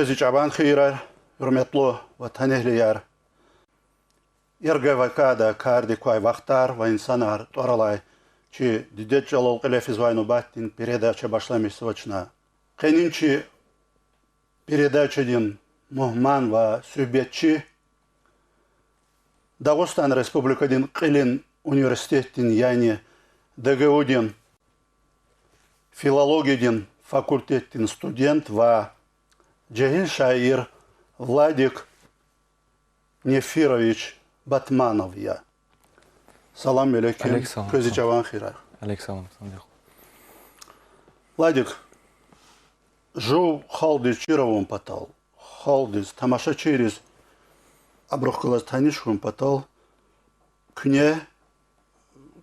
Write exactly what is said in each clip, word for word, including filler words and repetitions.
Квез и чӀаван хийирар, гьуьрметлу ватанэгьлияр. РГВК-да кардик квай Вахтар ва инсанар тӀвар алай чи дидед чӀалал кьиле физвай нубатдин передача башламишзава чна. Къенин чи передачадин мугьман ва суьгьбетчи Дагъустан Республикадин кьилин университетдин, яни ДГУ-дин филологиядин факультетдин студент ва жегьил шаир Владик Нефирович Батманов я. Салам алейкум. Алейкум салам. Квез и чӀаван хийирар. Алейкум салам. Владик, жув халкьдиз чир авун патал, халкьдиз, тамашачийриз абурухъ галаз таниш хьун патал, куьне,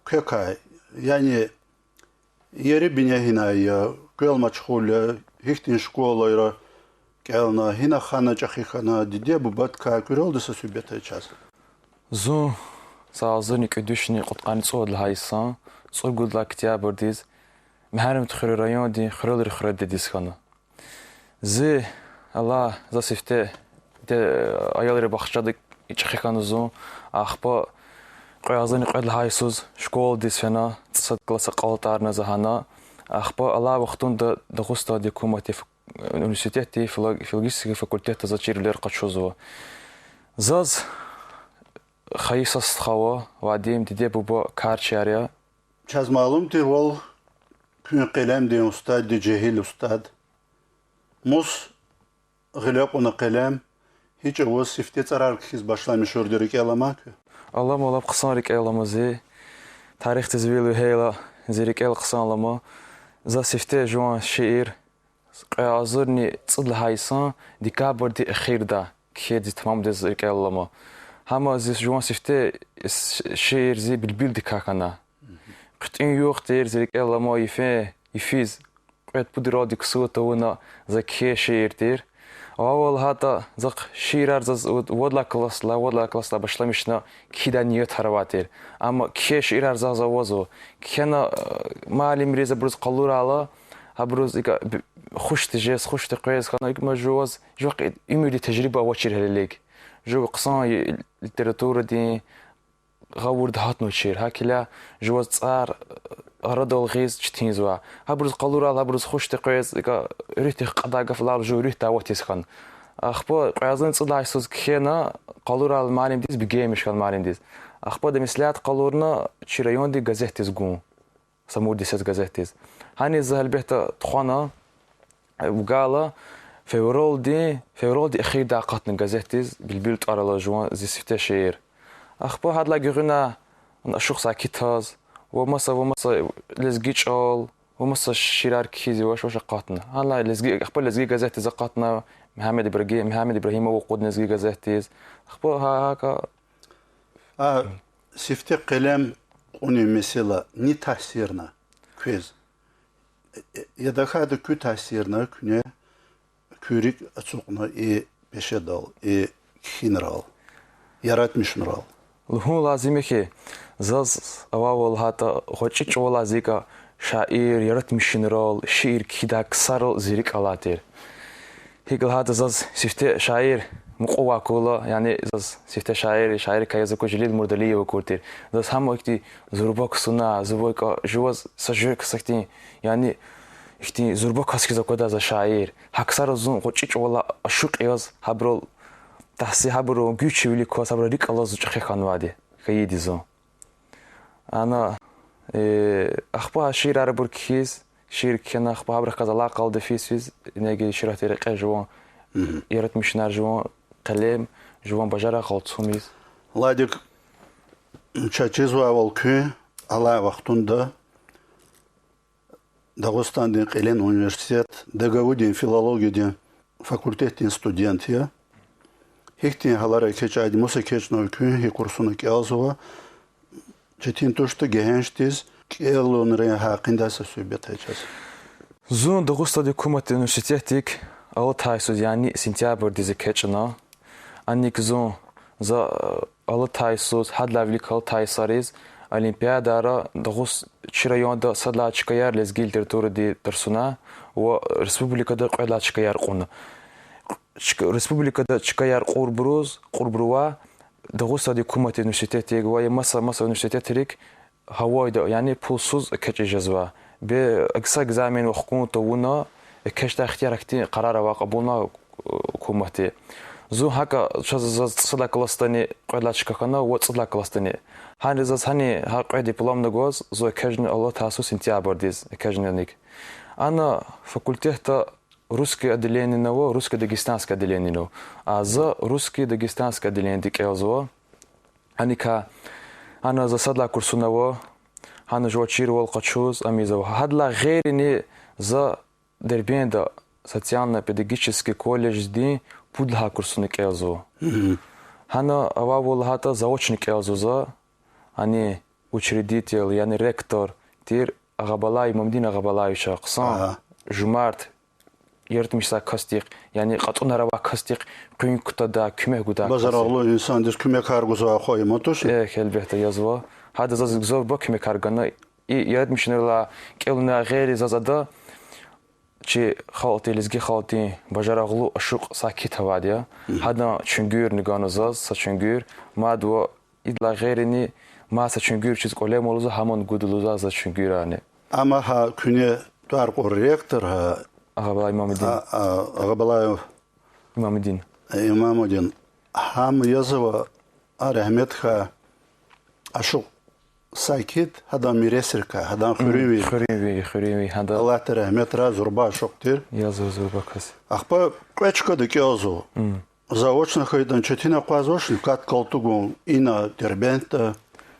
квекай, яни ери-бине гьинай я, квел машгъул я, гьихьтин школайра кӀелна, гьина хана чӀехи хьана, диде-бубадикай куьрелди са суьгьбетар чаз. Зун са агъзурни кӀуьд вишни кьудкъанни цӀувад лагьай йисан, цӀуругуд лагьай октябрдиз Мегьарамдхуьруьн райондин Хуьрелрин хуьре дидед хьана. Зи, Аллагь, за сифте, де, аялрин бахчада чӀехи хьана зун, ахпа кьве агъзурни кьвед лагьай йисуз школадиз фена, цӀусад класс акьалтӀарна за гьана, ахпа алай вахтунда Дагъустандин гьукуматдин фак-, университетдин фило-, филологический факультетда за чирвилер къачузва. Заз хайи са стха ава, Вадим, диде-буба, карчияр я. Чаз малум тирвал, куьн къелемдин устадди, жегьил устад. Мус гъиле кьуна къелем, гьи чӀавуз сифте цӀарар кхьиз башламишурди рикӀел алама куь? Алама, лап хъсан рикӀел алама зи. Тарихдиз вил вегьейла, зи рикӀел хъсан алама. За сифте жуван шиир кьве агъзурни цӀуд лагьай йисан декабрдин эхирда кхьейди, тамамдиз рикӀел алама. Гьам зи жуван сифте шиир зи Билбилдикай хьана. ХъуьтӀуьн югъ тир, зи рикӀел алама, йифен, йифиз кьвед-пуд йиралди ксун тавуна за кхьей шиир тир. Вавай лагьайтӀа, захъ шиирар заз вад-, вад лагьай классдилай, вад лагьай классдилай башламишна кхьидай ниятар авай тир. Амма кхьей шиирар заз авазва. Кхьена, э, муаллимриз, абуруз къалурайла, гьабуруз икӀ б-, хуш тежез, хуш текъвез хьана, икӀ ма жуваз, жувахъ уьмуьрдин тежриба авачир гьелелиг. Жув хъсан литературадин гъавурда гьатнавачир. ГьакӀ хьайила жуваз цӀар арадал гъиз четинзава. Гьабуруз къалурайла, гьабуруз хуш текъвез, икӀ руьгьдихъ кьадай гаф лагьайла, жув руьгь даватиз хьана. Ахпа кьве агъзурни цӀуд лагьай йисуз кхьена, къалурайла муаллимдиз, бегенмиш хьана муаллимдиз. Ахпа ада меслят къалурна чи райондин газетдиз гун. Самурдин сес газетдиз. Гьаниз за гьелбетда тухвана, вугайла, февралдин, февралдин эхирдай акъатна газетдиз, Билбил тӀвар алаз жуван зи сифте шиир. Ахпа гьадалай гуьгъуьна Ашукь Сакитаз, ва маса, ва маса лезги чӀал, ва маса шиирар кхьиз, ваш-ваш акъатна. Гьадалай лезги, ахпа лезги газетдиз акъатна, Мегьамед Ибраги-, Мегьамед Ибрагьимов акъудна лезги газетдиз. Ахпа гьа-, гьакӀа А сифте къелем кьунин месэла ни таъсирна квез? Я тахьайтӀа куь таъсирна куьне, куь рикӀ ацукьна и пешедал, и кхьинрал, яратмишунрал? Лугьун лазим я хьи, заз, авайвал лагьайтӀа, гъвечӀи чӀавалай зи икӀ шаир, яратмишунрал, шиир кхьидай ксарал зи рикӀ алай тир. ГьикӀ лагьайтӀа заз сифте шаир мукьувай акурла, яни заз сифте шаир, шаиррикай яз акур Желил Мурдалиев акур тир. Заз гьам ихьтин зурба ксуна, зурба икӀ жуваз са жуьре кас ихьтин, яни ихьтин зурба кас хьиз аквадай заз шаир. Гьа ксарал зун гъвечӀи чӀавалай ашукь яз, гьабурал таъсир, гьабурал гуьзчивилик кваз, гьабурун рикӀ алаз зун чӀехи хьанвайди хьайиди зун. Ана, э, ахпа гьа шиирар абур кхьиз, шиир кхьена, ахпа гьабурухъ галаз алакъалда физ-физ, ингье шиирар тир рекье жуван яратмишунар, жуван къелем, жуван бажарагъ алцумиз. Владик, чаз чизвайвал, куьн алай вахтунда Дагъустандин кьилин университет, ДГУ-дин филологиядин факультетдин студент я. Гьихьтин гьалар экечӀайди, мус экечӀнава куьн, гьи курсуна кӀелзава, четин туштӀа гегьеншдиз кӀелунрин гьакъиндай са суьгьбет ая чаз. Зун Дагъустандин гьукуматдин университетдик алатай йисуз, яни сентябрдиз экечӀна. АникӀ зун за, э, алатай йисуз, гьадалай вилик алатай йисариз олимпиадайра Дагъус-, чи районда сад лагьай чкаяр лезги литературадин тарсуна ва республикада кьвед лагьай чкаяр кьуна. чк-, республикада чкаяр кьурбуруз, кьурбурувай, Дагъустандин гьукуматдин университетдик ва я маса-маса университетрик гьавайда, яни пулсуз экечӀиз жезва. Бес са экзамен вахкун тавуна, экечӀдай ихтияр, ахьтин къарар авай кьабулна, э, гьукуматди. Зун гьакӀа чаз, заз цӀусад лагьай классдани кьвед лагьай чка хьана ва цӀуд лагьай классдани. Гьана заз гьана гьа кьве дипломни гваз, зун экечӀна алатайсуз сентябрдиз экечӀна ник. Ана факультетда русский отделениени ава, русско-дагестанский отделениени ава. А за русско-дагестанский отделениди кӀелзава. Гьаникай, гьана за сад лагьай курсуна ава, гьана жува чирвал къачуз ам ийизва. Гьадалай гъейрини за Дербентда социально-педагогический колледждин пуд лагьай курсуна кӀелзава. Гьана авайвал лагьайтӀа заочно кӀелзава за, гьана учредитель, яни ректор тир Агъабалаев Имамудин Агъабалаевича, хъсан, жумарт, яратмишзавай касдихъ, яни кьатӀунар авай касдихъ къуьн кутадай, куьмек гудай кас я. Бажарагълу инсандиз куьмекар гузвай хва я, тушни? Эхь, гьелбетда, язва. Гьада заз гзурба куьмекар гана. И яратмишунрилай кӀелунрилай гъейри заз ада чи халкьдин, лезги халкьдин бажарагълу ашукь Сакит авайди я. Гьадан чуьнгуьрни гана заз, са чуьнгуьр. Мад ва идалай гъейрини маса чуьнгуьр чиз кӀвале ама лугьузва, гьамни гуда лугьузва за чуьнгуьрарни. Амма гьа куьне тӀвар кьур ректор гьа Агъабалаев Имамудин. А, а, Агъабалаев Имамудин. Имамудин. Гьам язва, а, рагьметдикай, ашукь Сакит, гьадан миресрикай, гьадан хуьруьнви. Хуьруьнви, хуьруьнви, гьада. Аллагьди рагьметрай, зурба ашукь тир. Язва, зурба кас. Ахпа кьве чкада кӀелзава. Заочно хьайитӀани четин акъвазвачни кат-калтугун ина Дербентда?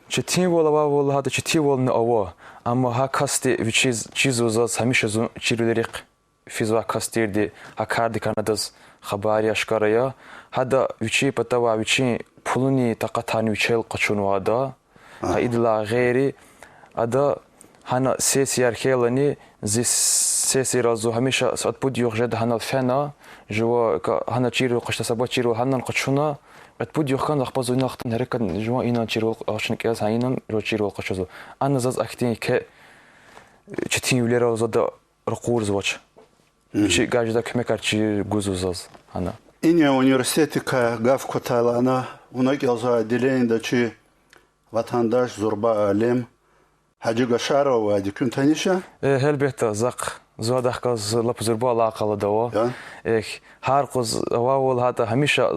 Четинвал авайвал лагьайтӀа, четинвални ава. Амма гьа касди вичиз чизва заз, гьамиша зун чирвилерихъ физвай кас тирди, гьа кардикай адаз хабар я, ашкара я. Гьада вичин патавай вичин пулунин такьатарни вичел къачунвайди я. Гьа идалай гъейри, ада гьана сессияр хьайилани, зи сессияра зун гьамиша сят-пуд югъ жеда гьанал фена, жува ка-, гьана чирвал къачуна, са пуд чирвал гьанал къачуна, кьвед-пуд югъ хьана, ахпа зун инал хтана гьерекатна, жува инал чирвал къачуна кӀелзава, гьа инал жува чирвал къачузва. Ана заз ахьтин еке четинвилерал зада ракъурзавач. Чи гажда куьмекар чир гузва заз гьана. Ингье университетдикай гаф кватайла, ана вуна кӀелзавай отделенида чи ватандаш, зурба алим Гьажи Гашаров авайди куьн таниш я? Э, гьелбетда, захъ, зун адахъ галаз лап зурба алакъада ава. Эхь, гьар къуз авайвал лагьайтӀа, гьамиша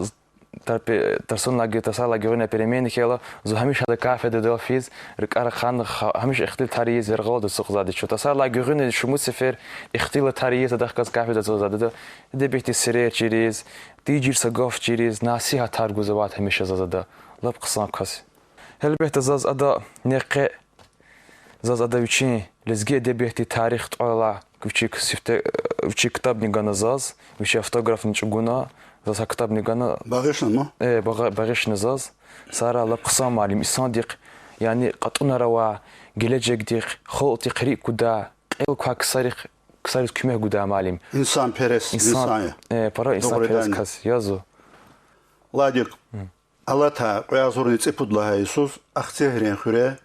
тарсунилай гуьгъуьна переменна хьайила, зун гьамиша гьада кафедрада физ, рикӀер хьана, гьамиша ихтилатар ийиз яргъал ацукьзавайди я чун. Тарсунилай гуьгъуьна шумуд сефер ихтилатар ийиз, адахъ галаз кафедрада ацукьзавайди я. Эдебиятдин сирер чириз, тийижир са гаф чириз, насигьатар гузвайди гьамиша заз ада. Лап хъсан кас. Гьелбетда, заз ада нек къе, заз ада вичин лезги эдебиятдин тарих тӀвар алай вичин сифте, вичин ктабни гана заз, вичин автографни чӀугуна, заз гьа ктабни гана. Багъишна ма? Э, багъ-, багъишна заз. Сагърай, лап хъсан муаллим, инсандихъ, яни кьатӀунар авай, гележегдихъ, халкьдихъ рикӀ кудай, кьел квай ксарихъ, ксариз куьмек гудай муаллим. Инсанперес, инсан я. Э, пара инсанперес кас язва. Ладик, алатай кьве агъзурни цӀипуд лагьай йисуз Ахцегьрин хуьре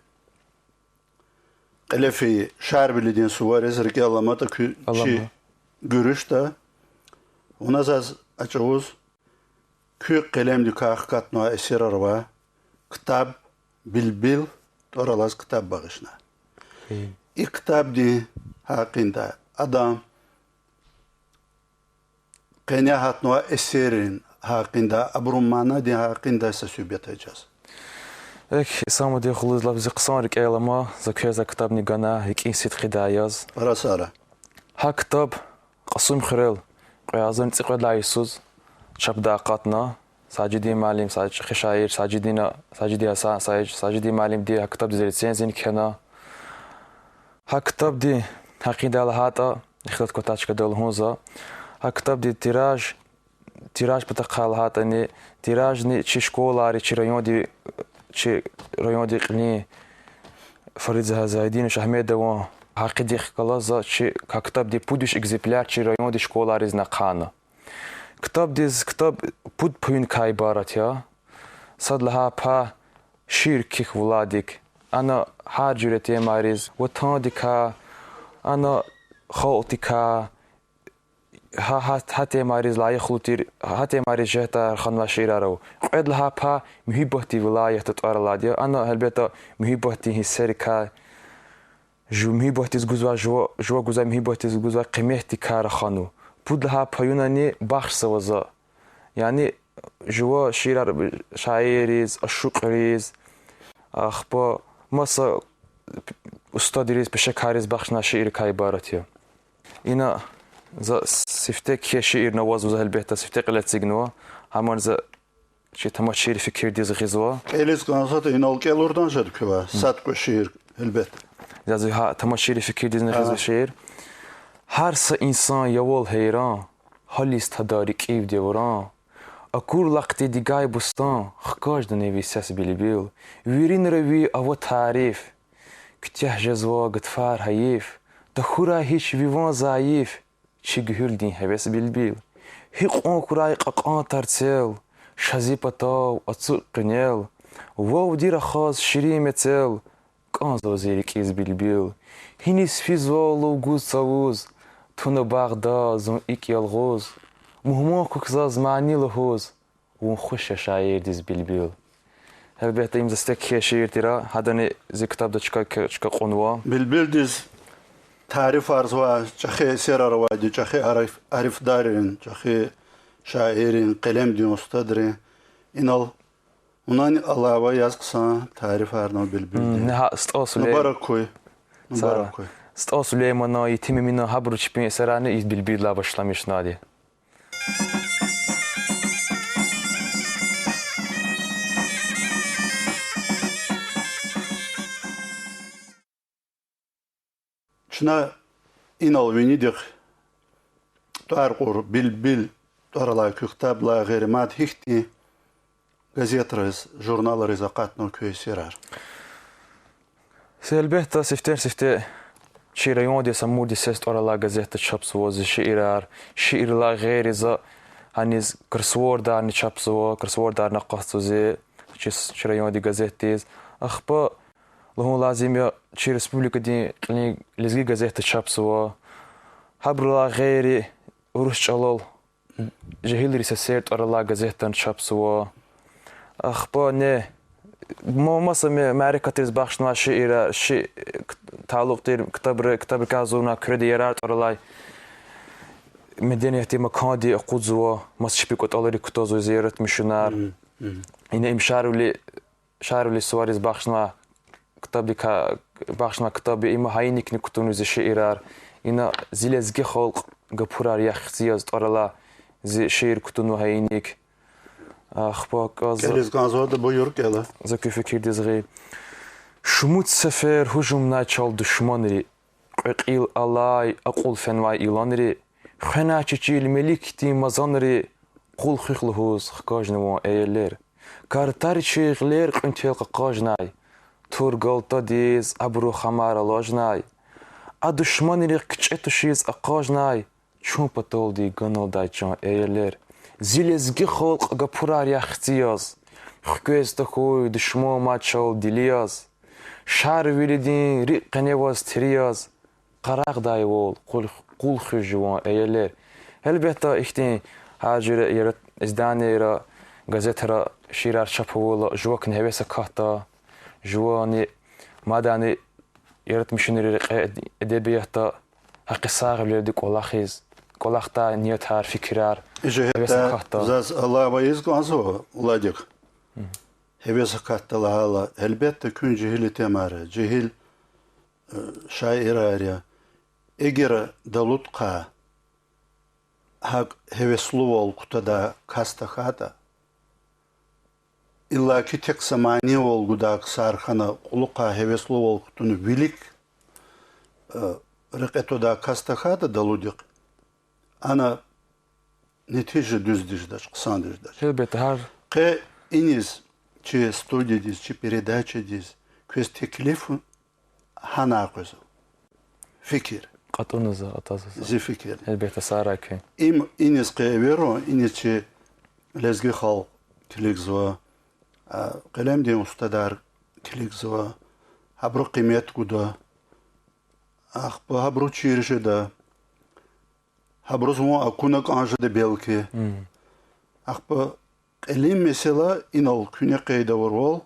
кьиле фейи Шарвилидин сувариз рикӀел аламатӀа куь чи гуьруьшда, вуна заз а чӀавуз куь къелемдикай хкатнавай эсерар ва ктаб, Билбил тӀвар алаз ктаб багъишна. И ктабдин гьакъиндай, адан къене гьатнавай эсеррин гьакъиндай, абурун манадин гьакъиндай са суьгьбет ая чаз. Эхь, Исамудин хулу, лап зи хъсан рикӀел ама, за квез а ктабни гана, рикӀин сидкьидай яз. Пара сагърай. Гьа ктаб Кьасумхуьрел кьве агъзурни цӀикьвед лагьай йисуз чапдай акъатна. Сажидин муаллим, са чӀехи шаир Сажидина, Сажидин Гьасан, Са-, Сажидин муаллимди гьа ктабдиз рецензияни кхьена. Гьа ктабдин гьакъиндай лагьайтӀа, ихтилат кватай чкадал лугьун за, гьа ктабдин тираж, тираж патахъай лагьайтӀани, тиражни чи школайри, чи районди, чи райондин кьилин Фарид Загь-, Загьидинович Агьмедован гьакъидихъ галаз за чи гьа ктабдин пуд виш экземпляр чи райондин школайризни ахъайна. Ктабдиз, ктаб пуд паюникай ибарат я. Сад лагьай пай шиир кхьихь вуладик. Ана гьар жуьре темайриз, ватандикай, ана халкьдикай, гьа, гьа, гьа темайриз лайихлу тир, гьа темайриз жедай хьанвай шиирар ава. Кьвед лагьай пай муьгьуьббатдин вилаятда тӀвар алайди я. Ана, гьелбетда, муьгьуьббатдин гьиссерикай, жу-, муьгьуьббатдиз гузвай жува-, жува гузвай муьгьуьббатдиз гузвай къиметдикай раханва. Пуд лагьай паюнани Бахшзава за. Яни жува шиирар шаирриз, ашукьриз, ахпа маса устадриз, пешекарриз бахшнавай шииррикай ибарат я. Ина за сифте кхьей шиирни авазва, за гьелбетда сифте кьиле эцигнава, гьамани за чи тамашачийрин фикирдиз гъизва. КӀелиз кӀанзаватӀа, инал кӀелурдан жеда квевай сад-кьве шиир, гьелбетда. Заз гьа тамашачийрин фикирдизни гъизва шиир. Гьар са инсан я вал гьейран, гьализ тада рикӀив девран. Акур лакъди дигай бустан, хкажда неви сес, билбил. Виринра ви ава тариф, куьтягь жезва гатфар гьайиф, тахьурай гьич ви ван зайиф, чи гуьгьуьлдин гьевес, билбил. Гьикьван хьурай кьакьан тарцел, ша зи патав ацукь къуьнел, вавди рахаз ширин мецел, кӀанзава зи рикӀиз, билбил. Гьиниз физва лув гуз цавуз, туна багъда зун икӀ ялгъуз, мугьман хьухь заз мани лугьуз, вун хуш я шаирдиз, билбил. Гьелбетда, им за сифте кхьей шиир тир, гьадани зи ктабда чка, чка кьунва. Билбилдиз тарифарзавай чӀехи эсерар авайди, чӀехи ариф-, арифдаррин, чӀехи шаиррин, къелемдин устадрин. Инал вунани алава яз хъсан тарифарнава Билбилдин. Мм, гьа, СтӀал Сулей-, Мубарак хьуй. Мубарак хьуй. СтӀал Сулейманан, Етим Эминан, гьабурун чпин эсерарни и Билбилдилай башламишнавайди. Чна инал винидихъ тӀвар кьур Билбил тӀвар алай куь ктабдилай гъейри мад гьихьтин газетриз, журналриз акъатнава куь эсерар? Гьелбетда, сифте-сифте чи райондиз, Амурдиз сес тӀвар алай газетда чапзава зи шиирар. Шииррилай гъейри за гьаниз кроссвордарни чапзава, кроссвордарни акъатзава зи чи, чи райондин газетдиз. Ахпа лугьун лазим я, чи республикадин кьилин Лезги газетда чапзава. Гьабурулай гъейри урус чӀалал Жегьилриз эсер тӀвар алай газетдани чапзава. Ахпа ни ма-, маса ме-, мярекатриз бахшнавай шиирар, ши-, к-, талукь тир ктабри-, ктабрикай зурна Куьреда ярар тӀвар алай медениятдин маканди акъудзава, маса чпин кӀватӀалрик кутазва зи яратмишунар. Ина им Шарвили Шарвили сувариз бахшнавай ктабдикай, бахшнавай ктаб я, има гьайиникни кутунва зи шиирар. Ина Зи лезги халкь, гапурар яхци яз тӀвар алай зи шиир кутунва гьайиник. Ахпа кӀанзава. КӀелиз кӀанзаватӀа, буюр, кӀела. За куь фикирдиз гъи. Шумуд сефер гьужумнай чал душманри, кьве кьил алай, акьул фенвай иланри, хвенай чи чил меликдин мазанри, къул хуьх лугьуз хкажна вун, эелер. Картар чи гъилер кьуьнтел къакъажнай, тур галтадиз абуру хамар алажнай, а душманрихъ кичӀе тушиз акъажнай, чун паталди ганалдай чан, эелер. Зи лезги халкь, гапурар яхци яз, хквез тахьуй душман мад чал дили яз. Шарвилидин рикӀ къене ваз тири яз, къарагъдайвал къул, къул хуьз жуван, эелер. Гьелбетда, ихьтин гьар жуьре ярат-, изданийра, газетра шиирар чап авурла, жувакни гьевес акатда, жувани мадни яратмишунрин рекье, эдебиятда гьакъисагъвилелди кӀвалахиз, кӀвалахдай ниятар, фикирар, гьевес акатда. Заз алава ийиз кӀанзава, Владик. Гьевес акатда лагьайла, гьелбетда, куьн жегьил итимар я, жегьил, э, шаирар я. Эгер далудхъай гьакӀ гьевеслувал кутадай кас тахьайтӀа, иллаки тек са манийвал гудай ксар хьана, кьулухъай гьевеслувал кутуна вилик, э, рекье твадай кас тахьайтӀа далудихъ, ана нетижа дуьз тежедач, хъсан тежедач. Гьелбетда, гьар... Къе иниз, чи студиядиз, чи передачадиз квез теклиф гьанай къвезва. Фикир. КьатӀуна за, атазва за. Зи фикир. Гьелбетда, сагърай куьн. Им иниз къе эверун, иниз чи лезги халкь килигзава, а, къелемдин устадар килигзава, гьабуру къимет гуда, ахпа гьабуру чир жеда. Гьабуруз вун акуна кӀан жеда белки. Ахпа кьилин месэла инал куьне къейд авурвал,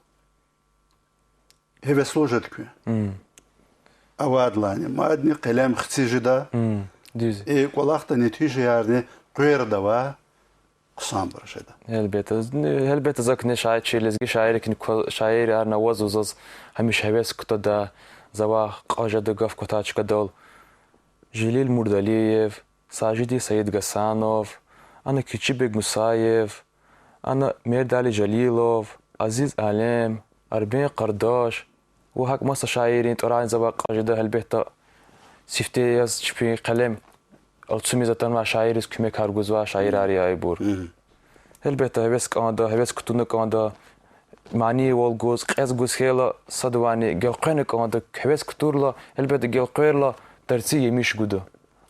гьевеслу жеда куьн. Авайдалайни, мадни къелем хци жеда. Дуьз. И кӀвалахда нетижаярни къвердавай хъсанбур жеда. Гьелбетда, гьелбетда, за куьне шаир, чи лезги шаиррикни ква-, шаирарни авазва заз гьамиша гьевес кутада, завай кьаз жеда гаф кватай чкадал. Желил Мурдалиев, Сажиди Саидгасанов, ана Кичибег Мусаев, ана Мердали Жалилов, Азиз Алем, Арбен Къардаш ва гьакӀ маса шаиррин тӀварарни завай кьаз жеда, гьелбетда, сифте яз чпин къелем алцумиз атанвай шаирриз куьмекар гузвай шаирар я ибур. Гьелбетда, гьевес кӀанда, гьевес кутуна кӀанда, манийвал гуз, кьез гуз хьайила, садавайни гелкъвена кӀанда, гьевес кутурла, гьелбетда, гелкъверла, тарци емиш гуда.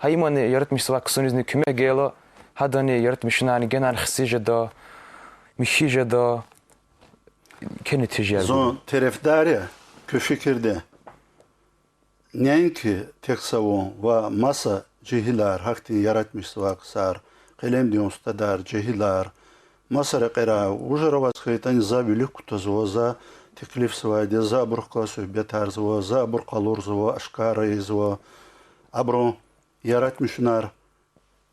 Гьа имани яратмишзавай ксунизни куьмек гайила, гьадани яратмишунарни генани хци жеда, михьи жеда, еке нетижаяр гуда. Зун терефдар я куь фикирдин. Неинки тек са вун ва маса жегьилар, гьахьтин яратмишзавай ксар, къелемдин устадар, жегьилар, маса рекьерай вужар аваз хьайитӀани, за вилик кутазва, за теклифзавайди я, за абурухъ галаз суьгьбетарзава, за абур къалурзава, ашкара ийизва. Абурун яратмишунар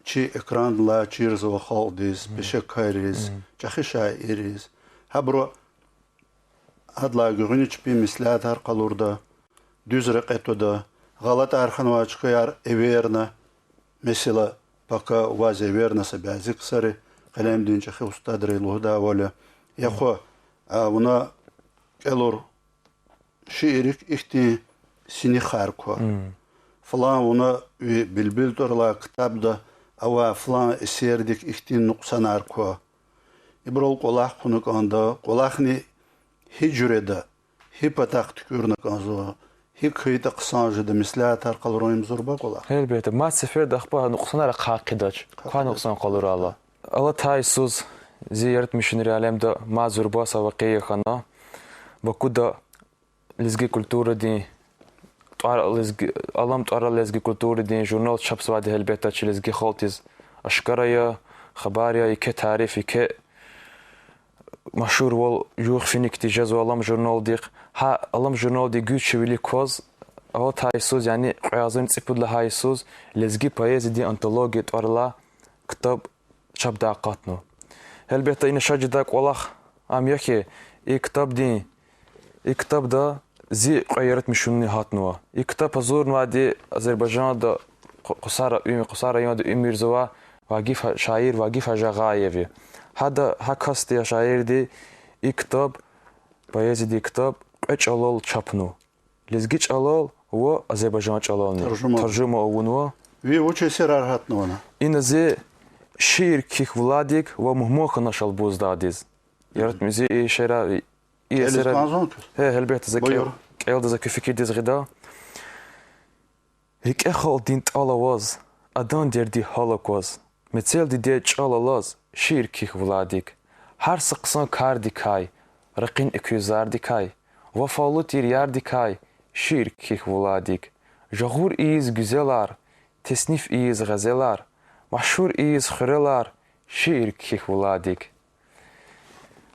чи экрандилай чирзава халкьдиз, пешекарриз, чӀехи шаирриз. Гьабуру гьадалай гуьгъуьниз чпин меслятар къалурда, дуьз рекье твада, гъалатӀар хьанвай чкаяр эверна, месела, пака ваз эверна са бязи ксари, къелемдин чӀехи устадри лугьудайвал я. Я хва, а, вуна кӀелур шииррик ихьтин синихар ква. Флан вуна ви Билбил тӀвар алай ктабда авай флан эсердик ихьтин нукьсанар ква. Ибурал кӀвалах хъувуна кӀанда, кӀвалахни гьи жуьреда, гьи патахъ туькӀуьрна кӀанзава, гьикӀ хьайитӀа хъсан жеда, меслятар къалурун им зурба кӀвалах. Гьелбетда, мад сеферда ахпа нукьсанар ахъа хъийидач, квай нукьсан къалурайла. Алатай йисуз зи яратмишунрин алемда мад зурба са вакъия хьана. Бакуда лезги культурадин тӀвар-, лезги, Алам тӀвар ала лезги культурадин журнал чапзавайди, гьелбетда, чи лезги халкьдиз ашкара я, хабар я, еке тариф, еке машгьурвал югъ финикди жезва Алам журналдихъ. Гьа Алам журналди гуьзчив вилик кваз, алатай йисуз, яни кьве агъзурни цӀипуд лагьай йисуз, лезги поэзиядин антология тӀвар алай ктаб чапдай акъатнава. Гьелбетда, ина шад жедай кӀвалах ам я хьи, и ктабдин, и ктабда зи кьве яратмишунни гьатнава. И ктаб гьазурнавайди Азербайжанда, Къу-, Къусар, уьм-, Къусар районда уьмуьрзавай Вагиф, шаир Вагиф Гьажагъаев я. Гьада, гьа касди, а шаирди, и ктаб, поэзиядин ктаб кьве чӀалал чапнава. Лезги чӀалал ва азербайжан чӀалални таржума авунва. Ви вуч эсерар гьатнавани? Ина зи Шиир кхьихь, Владик ва Мугьман хьана Шалбуздагъдиз. Яратмишунрин и шиирар, и эсерар. Гьелбетда, за кӀелда, за куь фикирдиз гъида. РикӀе халкьдин тӀал аваз, адан дерди гьал акваз, мецел дидед чӀал алаз, шиир кхьихь, Владик. Гьар са хъсан кардикай, ракъин экуь зардикай, вафалу тир ярдикай, шиир кхьихь, Владик. Жагъур ийиз гуьзелар, тесниф ийиз гъезелар, машгьур ийиз хуьрелар, шиир кхьихь, Владик.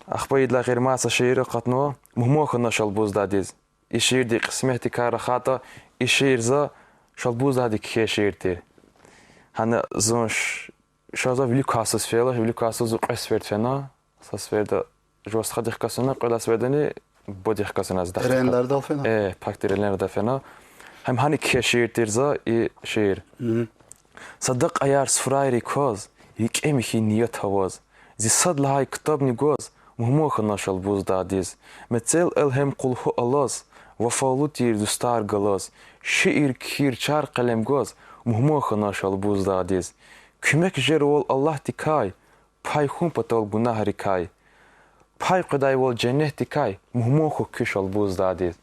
Ахпа идалай гъейри маса шиир акъатнава, Мугьман хьана Шалбуздагъдиз. И шиирди кьисметдикай рахайтӀа, и шиир за Шалбуздагъди кхьей шиир тир. Гьана зун ш-, ша за виликай йисуз фейила, виликай йисуз зун кьве сеферда фена, са сеферда жуван стхадихъ галаз фена, кьвед лагьай сефердани бубадихъ галаз фена, дидедихъ галаз. Эренлардал фена? Э, пак тир Эренларда фена. Гьам гьана кхьей шиир тир за и шиир. Садакьаяр суфрайрик кваз, рикӀе михьи ният аваз, зи сад лагьай ктабни гваз, Мугьман хьана Шалбуздагъдиз. Мецел элгьем къулгьу алаз, вафалу тир дустар галаз, шиир кхьир чар къелем гваз, Мугьман хьана Шалбуздагъдиз. Куьмек жервал Аллагьдикай, пай хьун патал гунагьрикай, пай къведайвал женнетдикай, Мугьман хьухь куь Шалбуздагъдиз.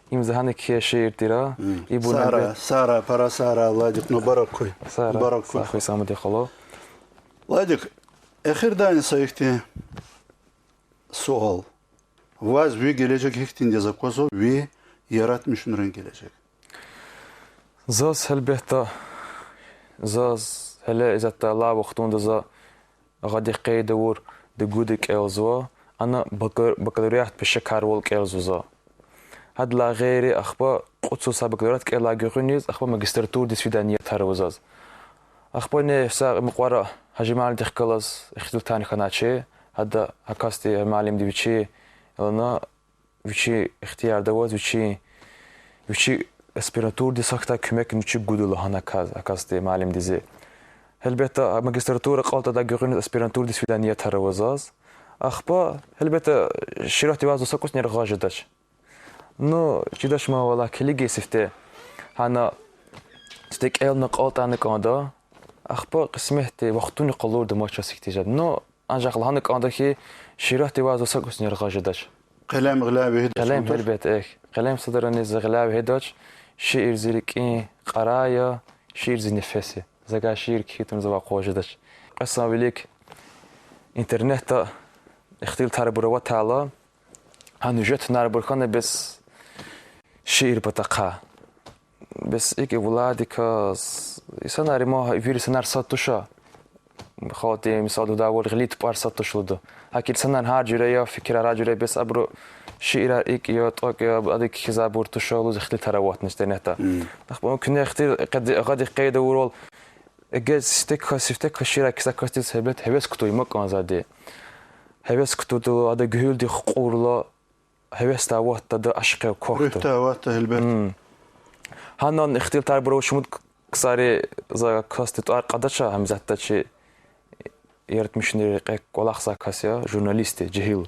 Им за гьана кхьей шиир тир. Ибур сагърай, сагърай, пара сагърай, Владик, мубарак хьуй. Сагърай, мубарак хьуй. Сагърай, Самадин халу. Владик, эхирдайни са ихьтин суал. Ваз ви гележег гьихьтиндиз аквазва, ви яратмишунрин гележег? Заз, гьелбетда, заз Гьеле исятда алай вахтунда за агъадихъ къейд авур ДГУ-да кӀелзава, ана бакал-, бакалавриат пешекарвал кӀелзава за. Гьадалай гъейри ахпа кьуд йисуз са бакалавриат кӀелай гуьгъуьниз, ахпа магистратурадиз фидай ниятар ава заз. Ахпа ни са мукьвара Гьажи муаллимдихъ галаз ихтилатарни хьаначи, гьада гьа касди, гьа муаллимди вичи, ана, вичи ихтиярда аваз, вичи, вичи аспирантурадиз гьахьдай куьмекни вичи гуда лагьана кас-, а касди, муаллимдизи. Гьелбетда, магистратура кьалтӀадай гуьгъуьниз аспирантурадиз фидай ниятар ава заз. Ахпа, гьелбетда, шииратдивай зун са кӀусни яргъаз жедач. Ну, чидач ман валлагь, килигин сифте. Гьана сифте кӀелна, кьалтӀана кӀанда. Ахпа кьисметди, вахтуни къалурда ман чаз сифте жеда. Ну, анжах лагьана кӀанда хьи, шииратдивай зун са кӀусни яргъаз жедач. Къелем гъиляй вегьидач. Къелем, гьелбет, эхь. Къелем садрани зи гъиляй вегьидач, шиир зи рикӀин кьарай я, шиир зи нефес я. Закай шиир кхьиз туна завай къваз жедач. Кьве йисан вилик интернетда ихтилатарбур аватайла, гьа гьуьжетунарбур хьана бес шиир патахъай. Бес икӀ Владиказ, инсанар, има вири инсанар сад туш. Халкьдин мисал лугьудайвал, гъилин тупӀар сад туш лугьуда. ГьакӀ инсанар гьар жуьре я, фикирар гьар жуьре, бес абуру шиирар икӀ я, тӀвакӀ я, адак кхьизвайбур туш лугьуз ихтилатар аватна интернетда. Ахпа куьне ихтил-, къеди-, агъадихъ къейд авурвал, эгер сифте кас, сифте кас шиирар кхьизвай касдиз гьелбет гьевес кутун има кӀанзавайди. Гьевес кутурла, ада гуьгьуьлдихъ кьурла, гьевесдай аватда, ада ашкъи квахьда. Руьгьдай аватда, гьелбет. Гьанал ихтилатарбур ава шумуд ксари, за касдин тӀвар кьадач, гьам исятда чи яратмишунрин рекье кӀвалахзавай кас я, журналист я, жегьил.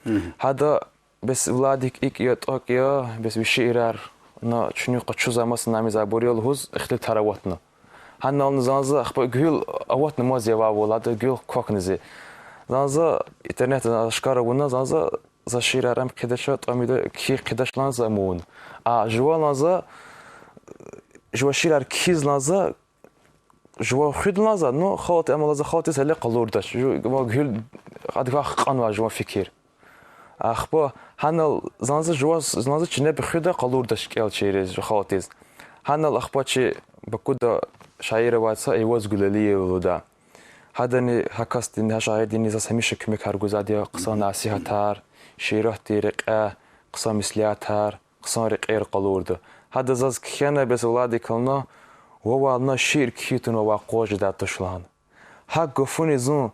Гьада бес Владик икӀ я, тӀвакӀ я, бес ви шиирар, на, чуьнуьх къачузвай маса намизайбур я лугьуз ихтилатар аватна. Гьанални зун за, ахпа гуьгьуьл аватна ман зи авайвал, ада гуьгьуьл квахьна зи. Зун за интернетда ашкара авуна, зун за, за шиирар ам хъийидач, тӀвамида кхьихъ хъийидач лагьана за ам авуна. А жува лагьана за, жува шиирар кхьиз лагьана за, жува хуьда лагьана за, ну, халкьди, амма лагьана за халкьдиз гьеле къалурдач. Жу-, ва гуьгьуьл, адахъ кьанвай жуван фикир. Ахпа гьанал зун за жува, зун за чинеба хуьда, къалурдач кӀел чириз жу халкьдиз. Гьанал ахпа чи Бакуда шаир авай са Эйваз Гуьлалиев лугьуда. Гьадани, гьа касдини, гьа шаирдини заз гьамиша куьмекар гузвайди я, хъсан насигьатар, шииратдин рекье хъсан меслятар, хъсан рекьер къалурда. Гьада заз кхьена бес Владикална, вавална шиир кхьиз туна вавай къваз жедай туш лагьана. Гьа гафуни зун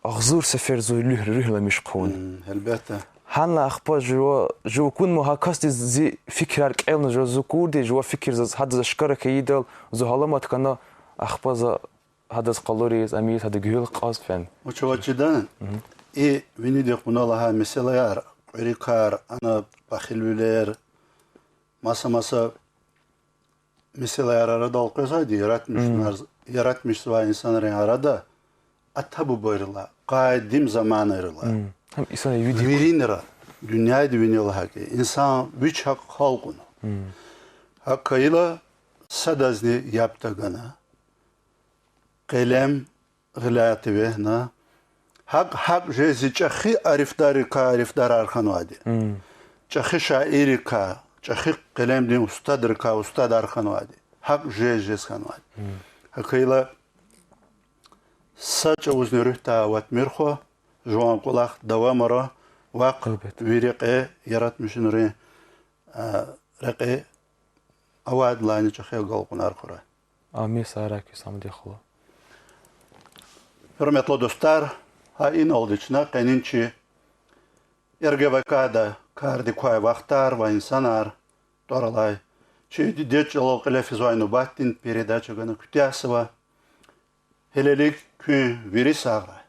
агъзур сефер зун руьгь-, руьгьламиш хъувуна. Гьелбетда. Гьана ахпа жува, жува кун ма гьа касдиз зи фикирар кӀелна жува зун курди, жува фикир заз, гьада заз ашкара хьайидал, зун аламат хьана, ахпа за гьадаз къалуриз, ам ийиз, гьада гуьгьуьл кьаз фена. Вуч авачидан, и винидихъ вуна лагьай месэлаяр, кьуьрекар, ана пахилвилер, маса-маса месэлаяр арадал къвезвайди, яратмишунар, яратмишзавай инсанрин арада, ата-бубайрилай къадим заманайрилай. Гьам инсан вири, виринра, дуьньяда вине лагьай хьи, инсан вич гьакӀ халкьна. ГьакӀ хьайила, садазни яб тагана, къелем гъиляй эвегьна, гьакӀ, гьакӀ жез зи чӀехи арифдаррикай арифдарар хьанвайди. ЧӀехи шаиррикай, чӀехи къелемдин устадрикай устадар хьанвайди. ГьакӀ жез, жез хьанвайди. ГьакӀ хьайила, са чӀавузни руьгьдай аватмир хва, жуван кӀвалах давамара, вахъ ви рекье, яратмишунрин рекье авайдалайни чӀехи агалкьунар хьурай. Амин, сагърай куьн, Самадин халу. Гьуьрметлу дустар, гьа иналди чна къенин чи РГВК-да кардик квай вахтар ва инсанар тӀвар алай, чи дидед чӀалал кьиле физвай нубатдин передача гана куьтягьзава. Гьелелиг куьн вири сагърай.